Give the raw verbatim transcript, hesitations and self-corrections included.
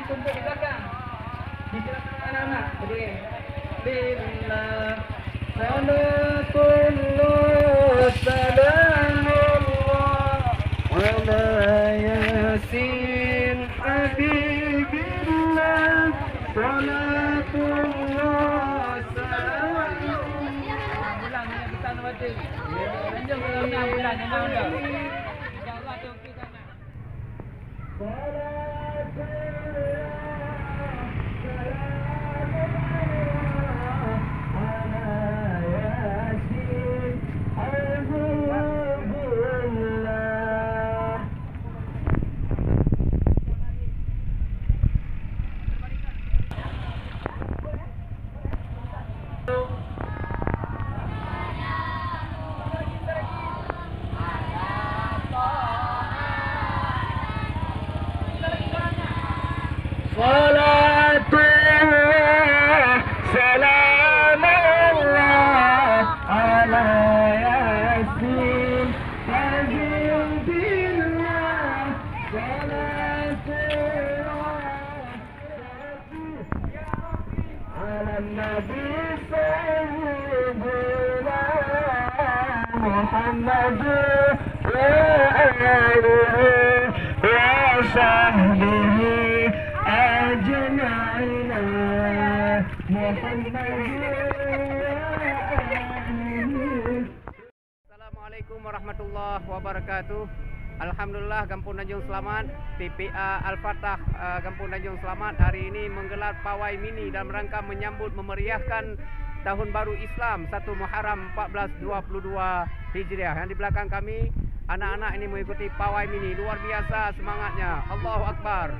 Tumpuk di belakang. Di belakang anak-anak. Berdiri. Lillah. Salatullah, salamullah, ala Yasin, Habibillah. Salatullah, salamullah. Ulang, ulang, ulang. Lanjut, ulang, ulang, ulang, ulang. Insya Allah, tu okey sana. Salatullah, salamullah, ala Yasin, Habibillah. Salatullah, ala Nabi Sayyidina Muhammad wa alihi wa sahbihi ajma'in. Muhammad wa alihi. Assalamualaikum warahmatullahi wabarakatuh. Alhamdulillah, Gampông Tanjong Selamat, P P A Al-Fatah, eh, Gampông Tanjong Selamat hari ini menggelar pawai mini dalam rangka menyambut memeriahkan Tahun Baru Islam satu Muharram empat belas dua puluh dua Hijriah. Yang di belakang kami, anak-anak ini mengikuti pawai mini. Luar biasa semangatnya. Allahu Akbar.